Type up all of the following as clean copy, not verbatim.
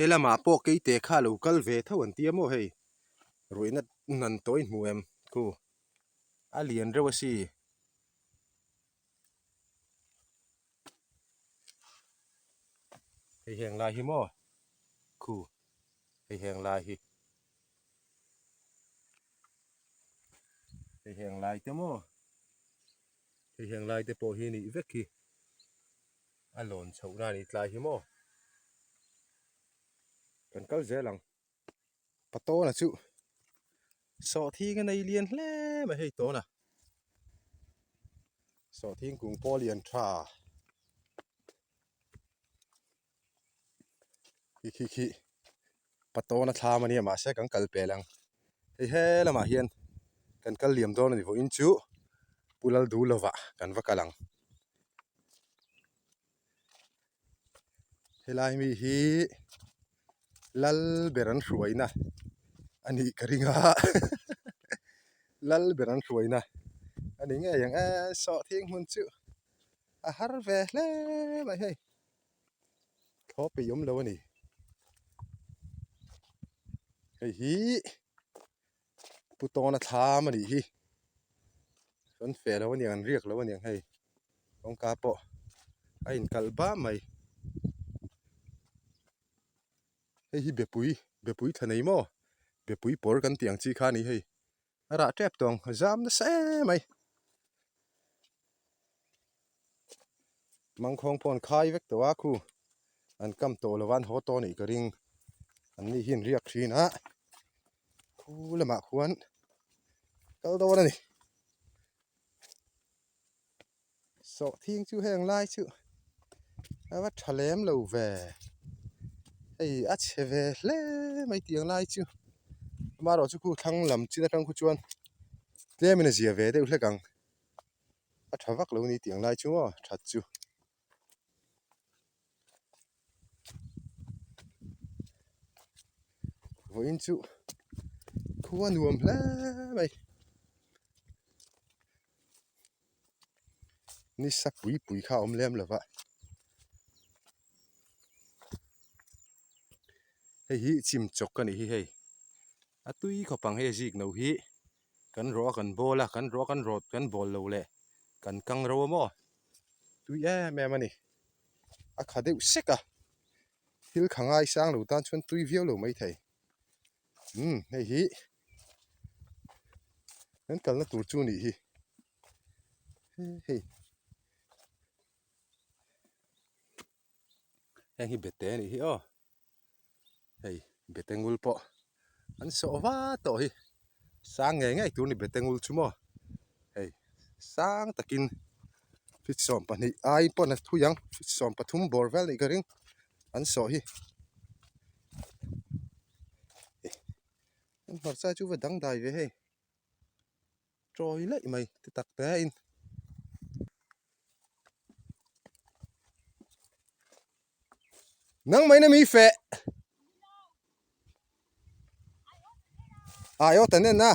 He lamah pawh keite kha a lo kal ve tho an tia maw hei ruihna nan tawh i hmu em khu a lian reuh a si. Hei heng lai hi maw khu hei heng lai hi hei heng lai te maw hei heng lai te pawh hi nih vek hi a lawn chhoh na a ni tlai hi maw kan kal zel ang. Patawna chu sawhthing a nei lian hle mai hei tawna sawhthing kung pawh a lian tha khi khi khi Patawna thlam a nia mahse kan kal pel ang hei he lamah hian kan kal liam dawn a ni vawiin chu Pu Lalduhlovah kan va kal ang. Helai mi hi lal ber an hruaina a nih ka ring a lal ber an hruaina a ni ngei ang e sawhthing hmun chu a har ve hle mai hei thlawp ei awm lo a ni hei hi Pu Tawna thlam a nih hi an feh lo a niang an riak lo a niang hei kawngka pawh a inkalh bam mai hei hi bepui bepui tha nei maw bepui pawr kan tih ang chi kha a ni hei a rah tep tawng a zam nasa em mai mangkhawng pawh an khai vek tawh a khu an kam tawh lo a an haw tawh a nih ka ring an ni hi an riak thin a khu lamah khuan kal dawn a ni sawhthing chu heng lai chu a va tha lem lo ve hei a chhe ve hle mai tiang lai chu amaherawhchu chu khu thlang lam chin atang khu chuan tlem in a zia ve deuh hlek ang a tha vak lo a ni tiang lai chu maw that chu. Vawiin chu khua nuam hle mai nisa pui pui kha a awm lem lo va hei hi chim chawk a nih hi hei a tui khawp ang hei a zik no hi kan rawh a kan bawl a kan rawh a kan rawt kan bawl lo leh kan kang ro a maw tui em em a ni a kha deuh sek a thil kha ngai sang lo tan chuan tui viau lo mai thei umm hei hi kan kalna tur chu nih hi hei heng hi bete a nih hi aw. Hei bete ngul pawh an sawh va tawh hi sang ngei ngei tur a ni bete ngul chu maw hei sang takin feet 12 ai pawn a thui ang feet 13 bawr vel anih ka ring an sawh hi an hmarcha chu va dangdai ve hei tawi laih mai ti tak te in. Nang mai na mi feh. Ai aw tan en a.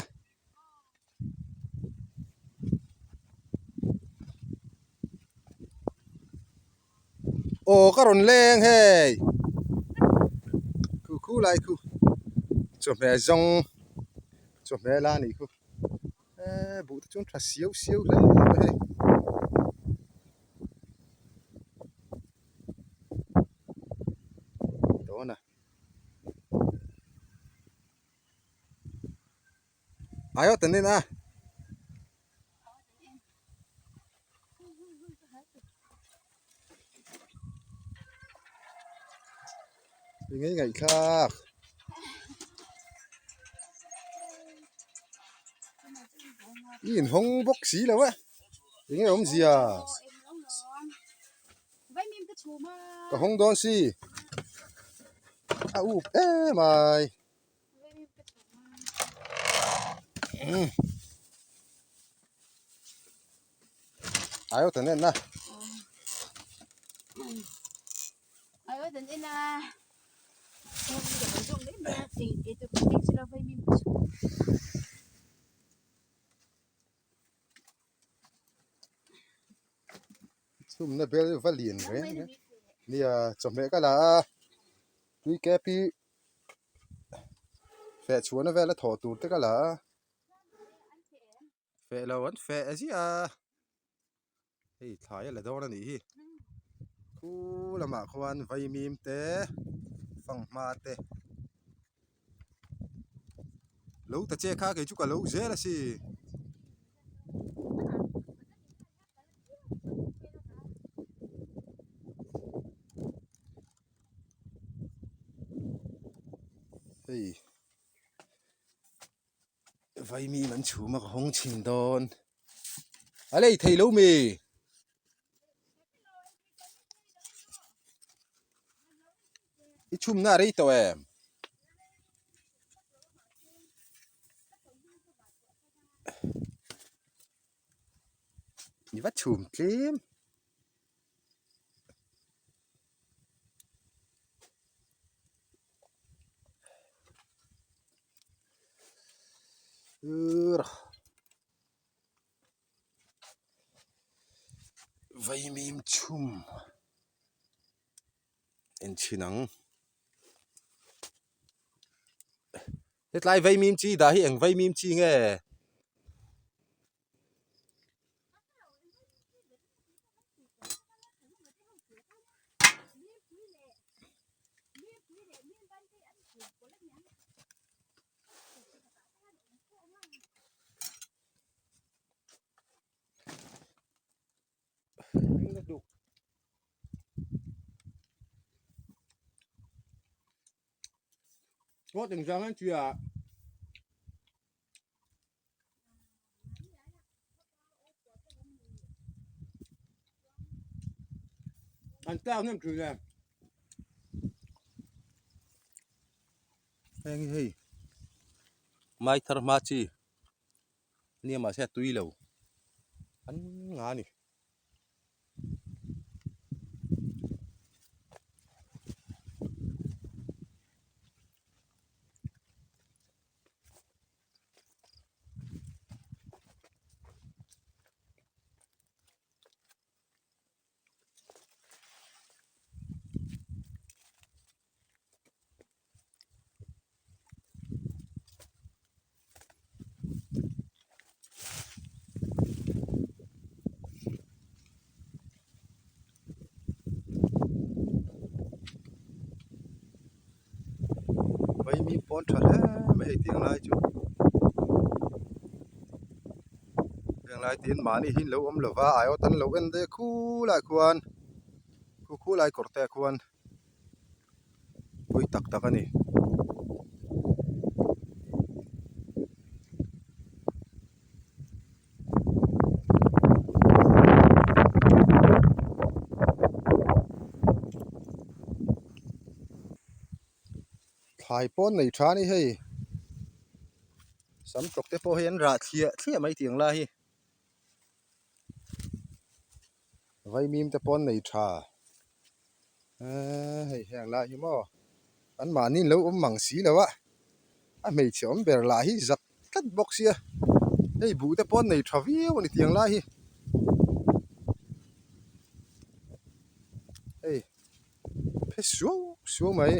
Aw ka rawn leng hei. Khu khu lai khu. Chawhmeh zawng chawhmeh la a nih khu. Eee buh te chuan tha siau siau hle mai hei. Dawn a. Ai aw tan en a. I ngei ngaihthlak. I inhawng bawk si lo e. Enge awmzia? Ka hawng dawn si. A up em ai. Ai aw tan en a. Ai aw tan en a. Chhumna bel va lian reng reng. Nia chawhmeh ka la a. Tui kep hi feh chhuahna vel a thawh tur te ka la a. Feh lo an feh ziah a, hei thlai a la dawn a nih hi. Khu lamah khuan vaimim te fanghma te lo ta che kha kei chu ka lo zel a si. Hei vaimim an chhum a ka hawng chhin dawn a lei thei lo mi. I chhumna a rei tawh em? I va chhum tlem. Vaimim chhum enchhin ang hetlai vaimim chi dah hi eng vaimim chi nge? Có từng giờ anh chị ạ. An tlak hnem thin e. Heng hi hei mai thar hma chi nia mahse a tui lo an nga a ni. Vaimim pawn tha hle mai hei tiang lai chu tiang lai tiin mahni hi an lo awm lova aiawt an lo en daih a khulaiah khuan khu khulai kawr te ah khuan pui tak tak a ni. Thlai pawn nei tha a ni hei sam tawk te pawh hi an rah thliah thliah mai tih ang lai hi vaimim te pawh an nei tha eee hei heng lai hi maw an mahni an lo awm mang si lo a a hmeichhe awm ber lah hi zak tlat bawk sia hei buh te pawh an nei tha viau a ni tih ang lai hi hei. Phe suau suau mai.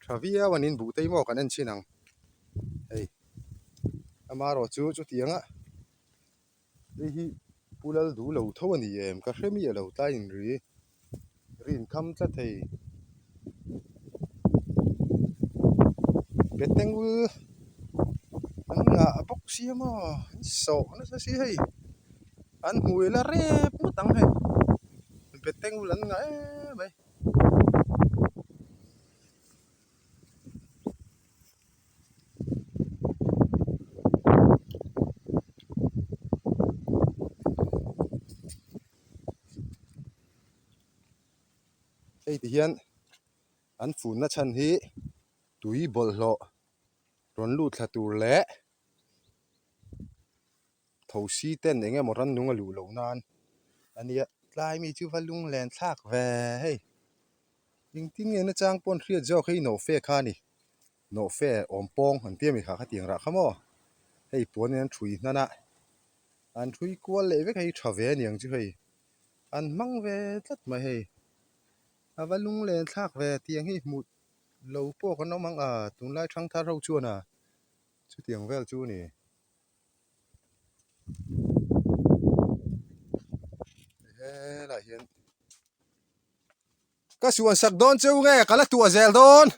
Tha viau an inbuh te hi maw kan en chhin ang hei amaherawh chu chutiang a Hei hi Pu Lal duh lo tho a ni em? Ka hre miah lo tlai in ri rin kham tlat thei. Betengul an ngah bawk sia maw an sawh nasa si hei an hmui la rep ngawt ang hei betengul an ngah em mai. Hei ti hian an funna chhan hi tui bawlhhlawh rawn lut thla tur leh thosi ten eng emaw rannung a luh loh nan a nia tlai mi chu va lunglen thlak ve hei. Engtin nge nachang pawh an hriat zawk hei nawhfe kha a ni. Nawhfe awm pawng an tia mi kha khatiang rah kha maw. Hei puan in an thui hnan a, an thui kual leh vek hei tha ve a niang chu hei. An hmang ve tlat mai hei. A va lunglen thlak ve tiang hi hmuh lo pawh kan awm ang a, tunlai thangthar ho chuan a chutiang vel chu a ni. Helaiah hian ka suan sak dawn cheu nge ka la tuah zel dawn.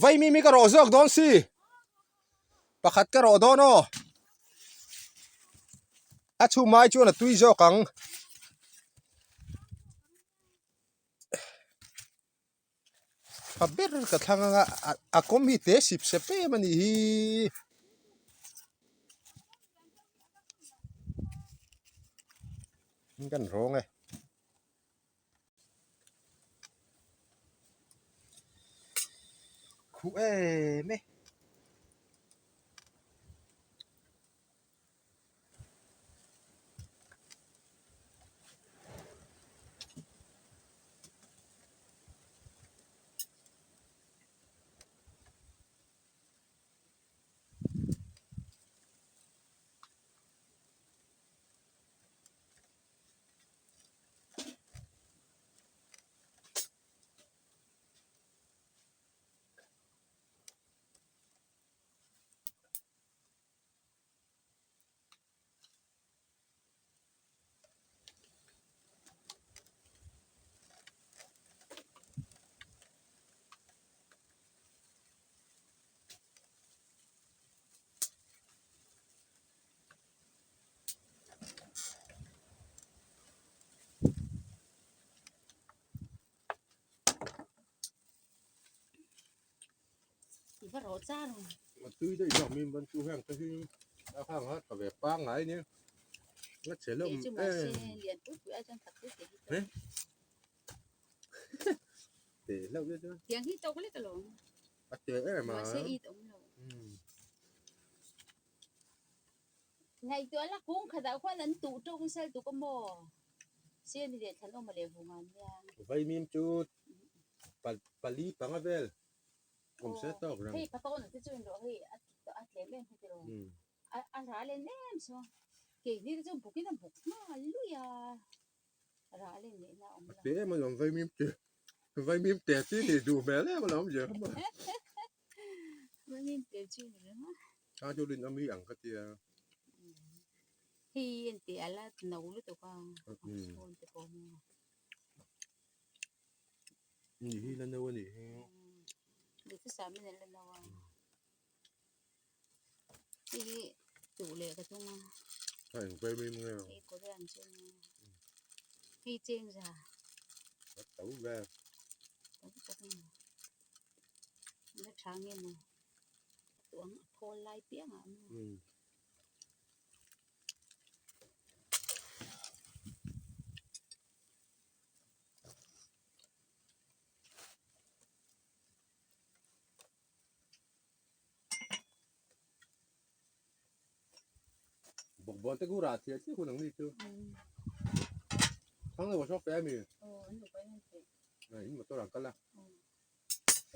Vaimim hi ka rawh zawk dawn si pakhat ka rawh dawn aw a chhum ai chuan a tui zawk ang. Tha ber ka thlang anga a kawm hi te sip sep em a nih hi. Kan rawng e. Khuh em e. I va rawh char ang. A tui daih zawk min ban chu heng te hi a khang a tha ve pangngai nia. A che lawm em. Mahse lian pui pui ai chuan khat te te hi chu. Te hlauh te chuan. Tiang hi tawk lek alawm. A te em a. Mahse it awm lo. Ngaihtuah la kung khatah khuan an tuh tawk nasa lutuk a maw? Siani leh Thlanawma leh Vunga an nia. Vaimim chu pali panga vel awm se tawk reng. Hei patawn te chu in rawh hei a tlem em hi tiraw? A ral en em saw. Keini te chu bukin a buk nghal lui a, ral en leh na a awm lo. A te em alawm vaimim te vaimim te chi ni duh hmel em alawm zia kha maw. Vaimim te chu ni reng a. A chu rin ami ang ka tia. Hei en teh a la no lutuk a, a sawn te pawh maw. Ni hi la no a nih hi. Duhthusam in a la no a. Hei hi tuh leh ka tum a. A eng vaimim nge aw. Hei Korean chu a nia. Hei chengza. A to ve. To tak a ni. La tha nge maw. Tuang a thawl lai piang ah maw. Bawkbawn te khu rah chiah chiah hun ang ni chu. Thang lo a hrawk fe a mi. In motor ah an kal a.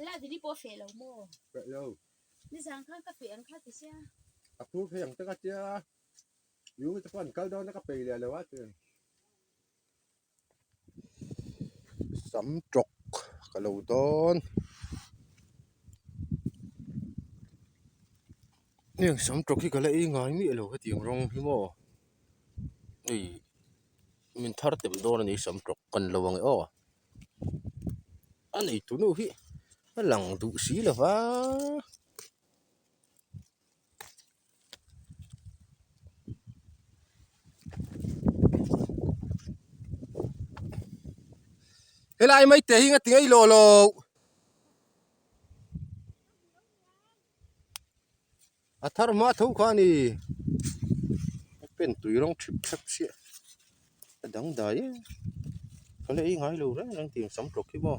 La dili pawh feh lo maw? Feh lo. Nizan khan ka feh ang kha ti sia. A phur thei ang te ka tia. Yu te pawh an kal dawn a ka pei leh lo a ti. Sam tawk ka lo dawn. Heng sam tawk hi ka la ei ngai miah lo hetiang rawng hi maw hei min thar tem dawn a ni sam tawk kan lo ang e aw a neitu nu hi a lang duh si lo va. Helai mai te hi nga ti ngei lawh loh a thar hma tho kha a ni a pen tui rawng thip thep chiah a dangdai em ka la ei ngai lo reng reng tih ang sam tawk hi maw.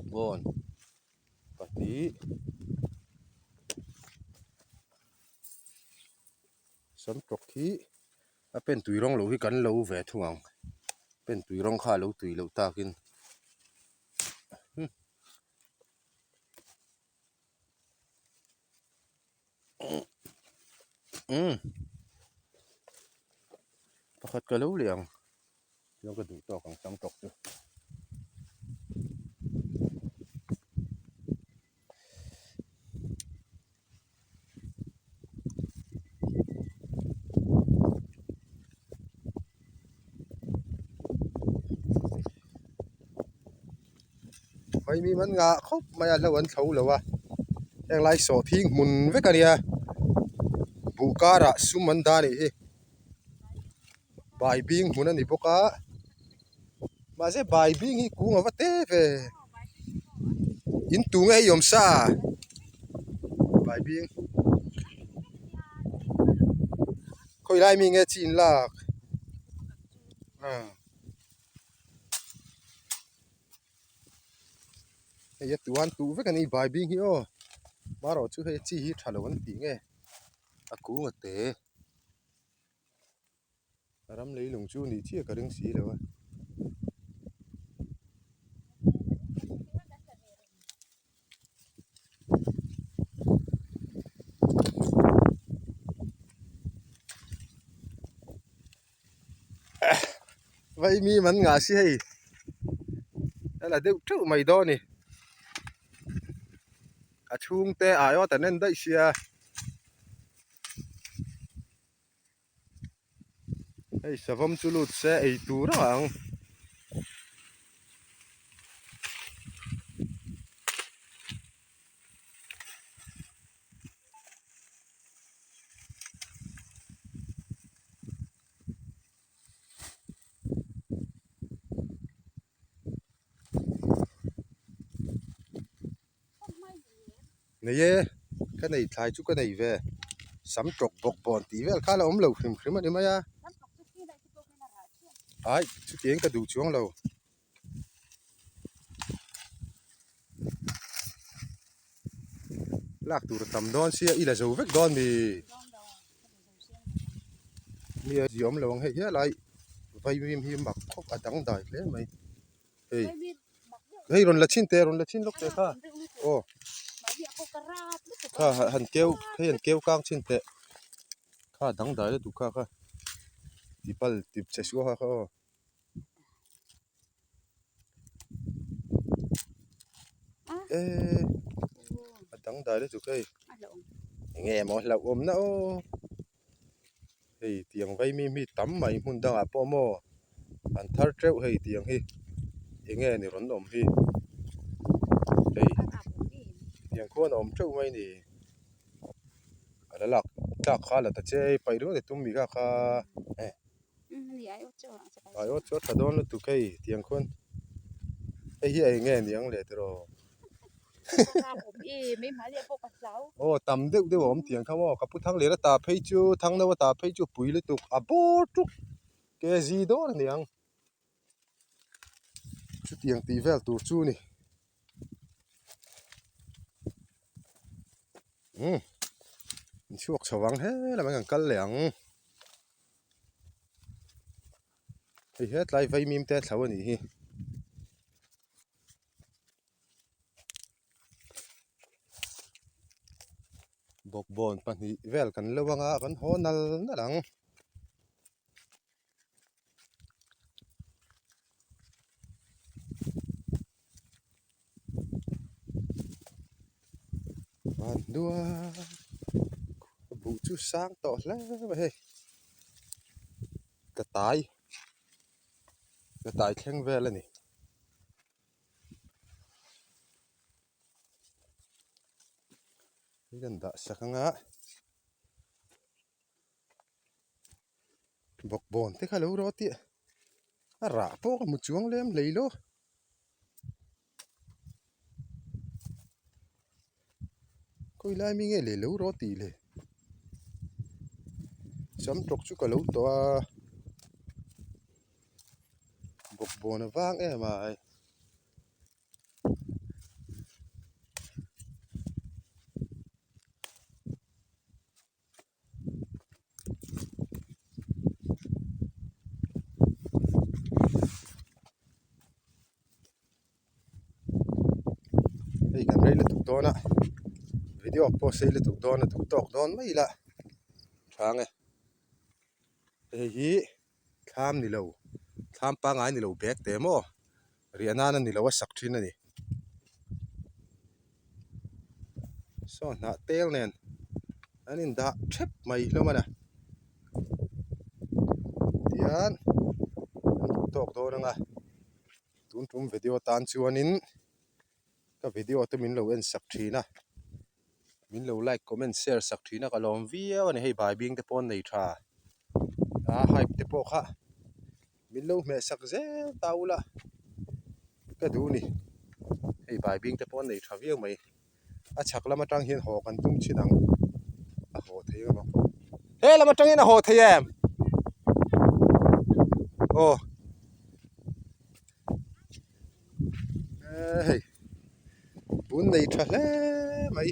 Bawkbawn pahnih samtawk hi a pen tui rawng lo hi kan lo ve thung ang pen tui rawng kha a lo tui loh takin umm pakhat ka lo leh ang. Chuan ka duh tawk ang sam tawk chu. Vaimi man ngah khawp mai a hlo an thlo lo a heng lai sawhthing hmun vek a nia buh karah sum an dah a nih hi. Bai bing hmun a ni bawk a mahse bai bing hi kung a va te ve in tu nge i awm sa bai bing khawi lai mi nge chi in lak hei a tuan tuh vek a ni bai bing hi aw marawh chu hei chi hi tha lo an tih nge a kung a te. Ram leilung chu nih chiah ka ring si lo a. Vaimi man ngah si hei a la deuh teuh mai dawn a ni a chhungte aiawt an en daih sia. Hei savawm chu lut se ei tur ang ang. Nei e, ka nei thlai chu ka nei ve, sam tawk bawk bawn tih vel kha la awm lo hrim hrim a ni mai a, ai chutiang ka duh chuang lo. Lak tur a tam dawn sia i la zo vek dawn mi, mi a ziawm lo ang hei hialai vaimim hi mak khawp a dangdai hle mai. Hei hei rawn la chhin teh rawn la chhin lawk teh kha aw kha han keu hei han keu kang chhin teh kha dangdai lutuk kha kha tipal tip che suah kha kha aw. Eee a dangdai lutuk hei eng nge maw hlauhawm na aw. Hei tiang vaimim hi tam mai hmun dangah pawh maw an thar teuh hei tiang hi eng nge ni rawn awm hi hei tiang khuan a awm teuh mai ni a la lak tlak kha la ta che hei paih ringawt e tum mi kha kha eh aiawt chu a tha dawn lutuk hei tiang khuan hei hi eng nge niang leh tiraw. Aw tam deuh deuh a awm tiang kha maw ka pu thang leh a ta phei chu thang no a ta phei chu pui lutuk a bawr tuk kg dawn a niang chutiang tih vel tur chu a ni umm in chhuak chho ang he lamah hian kan kal leh ang hei hetlai vaimim te thlo a nih hi. Bawkbawn pahnih vel kan lo anga kan haw nal nal ang. Van duai buh chu sang tawh hle mai hei ka tai ka tai thleng vel a ni. Hei kan dah sak anga bawkbawn te kha lo rawh tih a rah pawh ka hmu chuang lem hlei lo khawi lai mi nge leh lo rawh tih le sam tawk chu ka lo tawh a. Bawkbawn a vang em ai. Rei lutuk dawn a, video pawh sei lutuk dawn a duh tawk dawn mai ila tha ang e. Hei hi thlam ni lo, thlam pangngai ni lo bag teh maw riah nan a ni lo a sak thin a ni. Saw hnah tel nen an indah thep mai hlawm a ni. Tihian an duh tawk dawn ang a, tun tum video tan chuanin ka video te min lo en sak thin a, min lo like comment share sak thin a ka lawm viau a ni hei baibing te pawh an nei tha a hype te pawh kha min lo hmeh sak zel ta ula ka duh a ni hei baibing te pawh an nei tha viau mai a chhak lam atang hian haw kan tum thin ang a haw thei ang he lam atangin a haw thei em aw. Eee hei bun nei tha hle mai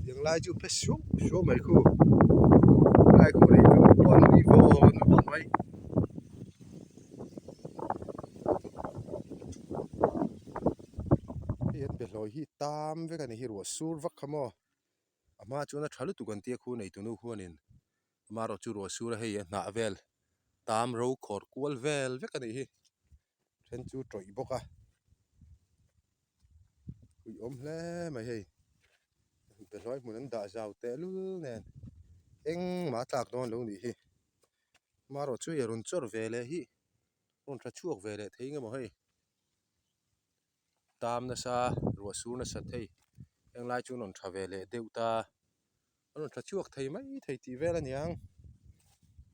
tiang lai chu phe suau suau mai khu lai khu nei chu pawh an nui vawn vawn mai. Hei an behlawi hi tam vek a ni hi ruah sur vak kha maw a hma chuan a tha lutuk an tia khu neitunu khuanin amaherawhchu chu ruah sur a hei a hnah vel tam ro khawr kual vel vek a nih hi. Then chu tawih bawk a ui awm hle mai hei behlawi hmun an dah zau teh lul nen engmah a tlak dawn lo nih hi marawh chu rawn chawr ve leh hi rawn tha chhuak ve leh thei nge maw hei tam nasa ruah sur nasa thei henglai chu rawn tha ve leh deuh ta. A rawn tla chhuak thei mai thei tih vel a niang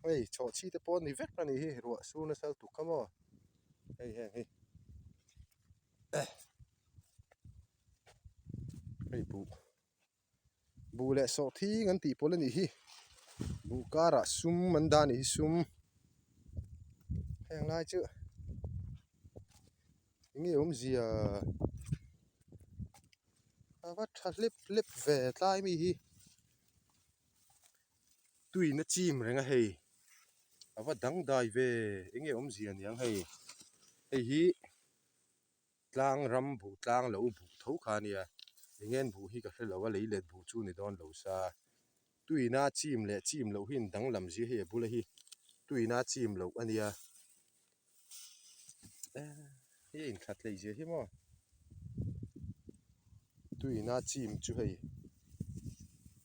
hei chhawhchhi te pawh a ni vek a nih hi ruah sur nasa lutuk kha maw hei heng hi hei buh buh leh sawhthing an tih pawlh a nih hi buh karah sum an dah a nih hi sum heng lai chu eng nge awmzia. A va tha hlep hlep ve tlai mi hi tuina chim reng a hei a va dangdai ve eng nge awmzia niang hei hei hi tlang ram buh tlang lo buh tho kha a nia eng nge an buh hi ka hre lo a lei let buh chu ni dawn lo sa tuina chim leh chim loh hi danglam zia hei a bula hi tuina chim loh a nia hei a inthat hleih zia hi maw tuina chim chu hei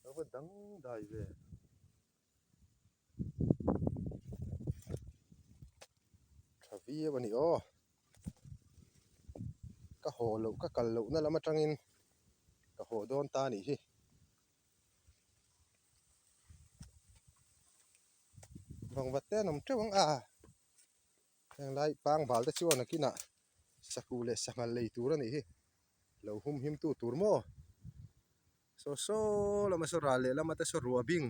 a va dang dai ve tha viau a ni aw ka haw loh ka kal loh na lam atangin ka haw dawn ta a nih hi. Vangvat te an awm teuh ang a henglai pangbal te chuan a kinah saku leh sanghal lei tur a nih hi lo hum him tu tur maw saw saw lama saw ral leh lama te saw ruah bing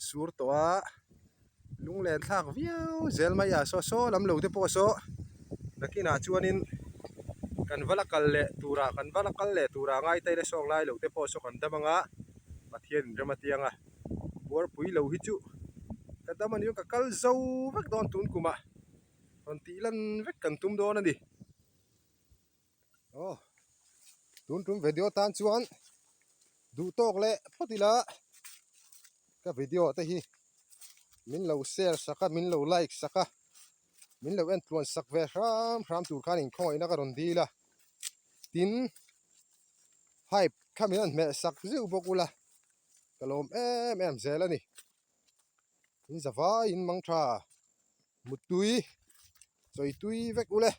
sur tawh a lunglen thlak viau zel mai a saw saw lam lo te pawh saw nakinah chuanin kan va la kal leh turah kan va la kal leh turah ngai ta ila sawng lai lo te pawh saw kan dam anga Pathian in rem a tiang a. Buarpui lo hi chu ka dam a ni ka kal zo vek dawn tun kumah rawn tih lan vek kan tum dawn a ni. Aw tun tum video tan chuan duh tawk leh phawt ila ka video te hi min lo share sak a min lo like sak a min lo en tluan sak ve hram hram tur khan inkhawngaihna ka rawn dil a tin hype kha min rawn hmeh sak zeuh bawk ula. Ka lawm em em zel a ni. In za vaiin mang tha, muttui, chawi tui vek ule.